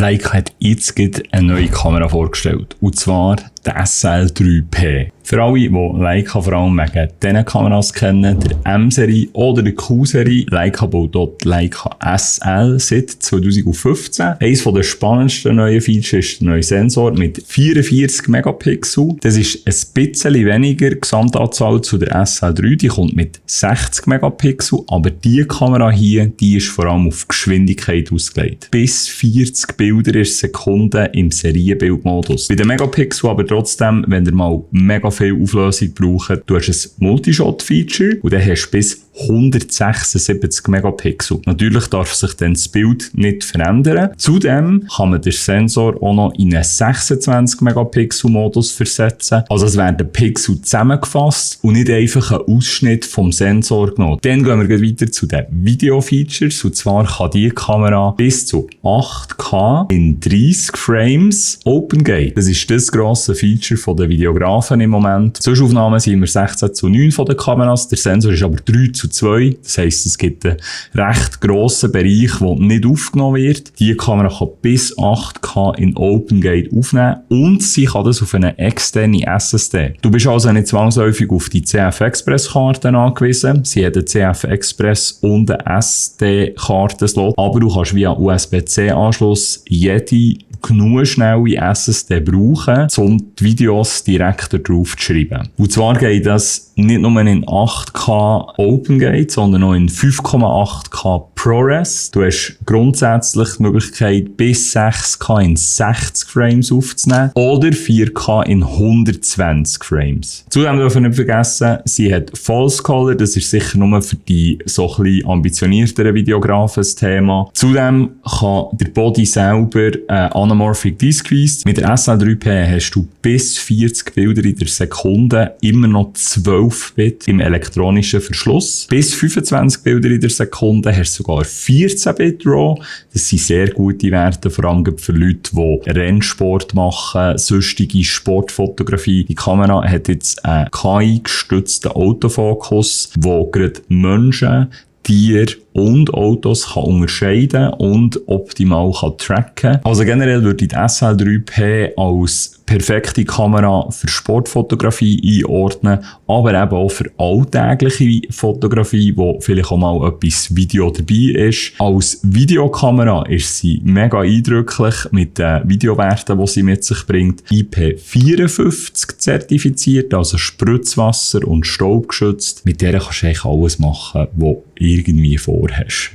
Leica hat jetzt eine neue Kamera vorgestellt. Und zwar die SL3P. Für alle, die Leica vor allem wegen diesen Kameras kennen, der M-Serie oder der Q-Serie, Leica baut dort Leica SL seit 2015. Eines der spannendsten neuen Features ist der neue Sensor mit 44 Megapixel. Das ist ein bisschen weniger Gesamtanzahl zu der SL3. Die kommt mit 60 Megapixel, aber diese Kamera hier, die ist vor allem auf Geschwindigkeit ausgelegt. Bis 40 Bilder in Sekunden im Serienbildmodus. Bei den Megapixel aber trotzdem, wenn ihr mal mega viel Auflösung braucht, du hast ein Multishot-Feature und dann hast du bis 176 Megapixel. Natürlich darf sich dann das Bild nicht verändern. Zudem kann man den Sensor auch noch in einen 26 Megapixel Modus versetzen. Also es werden Pixel zusammengefasst und nicht einfach ein Ausschnitt vom Sensor genommen. Dann gehen wir weiter zu den Video-Features. Und zwar kann die Kamera bis zu 8K in 30 Frames Open Gate. Das ist das grosse Feature der Videografen im Moment. Zwischen Aufnahmen sind wir 16:9 von den Kameras. Der Sensor ist aber 3:2. Das heisst, es gibt einen recht grossen Bereich, der nicht aufgenommen wird. Die Kamera kann bis 8K in Open Gate aufnehmen und sie kann das auf eine externe SSD. Du bist also nicht zwangsläufig auf die CF Express Karten angewiesen. Sie hat einen CF Express und einen SD-Kartenslot, aber du kannst via USB-C-Anschluss jede genug schnelle SSD brauchen, um die Videos direkt drauf zu schreiben. Und zwar geht das nicht nur in 8K OpenGate, sondern auch in 5,8K ProRes. Du hast grundsätzlich die Möglichkeit, bis 6K in 60 Frames aufzunehmen oder 4K in 120 Frames. Zudem dürfen wir nicht vergessen, sie hat False Color. Das ist sicher nur für die so ein bisschen ambitionierteren Videografen das Thema. Zudem kann der Body selber Anamorphic Discrete. Mit der SL3P hast du bis 40 Bilder in der Sekunde, immer noch 12-Bit im elektronischen Verschluss. Bis 25 Bilder in der Sekunde hast du sogar 14-Bit RAW. Das sind sehr gute Werte, vor allem für Leute, die Rennsport machen, sonstige Sportfotografie. Die Kamera hat jetzt einen KI-gestützten Autofokus, wo gerade Menschen, Tiere und Autos kann unterscheiden und optimal kann tracken. Also generell würde ich die SL3P als perfekte Kamera für Sportfotografie einordnen, aber eben auch für alltägliche Fotografie, wo vielleicht auch mal etwas Video dabei ist. Als Videokamera ist sie mega eindrücklich mit den Videowerten, die sie mit sich bringt. IP54 zertifiziert, also Spritzwasser- und Staubgeschützt. Mit der kannst du eigentlich alles machen, was irgendwie vorhast.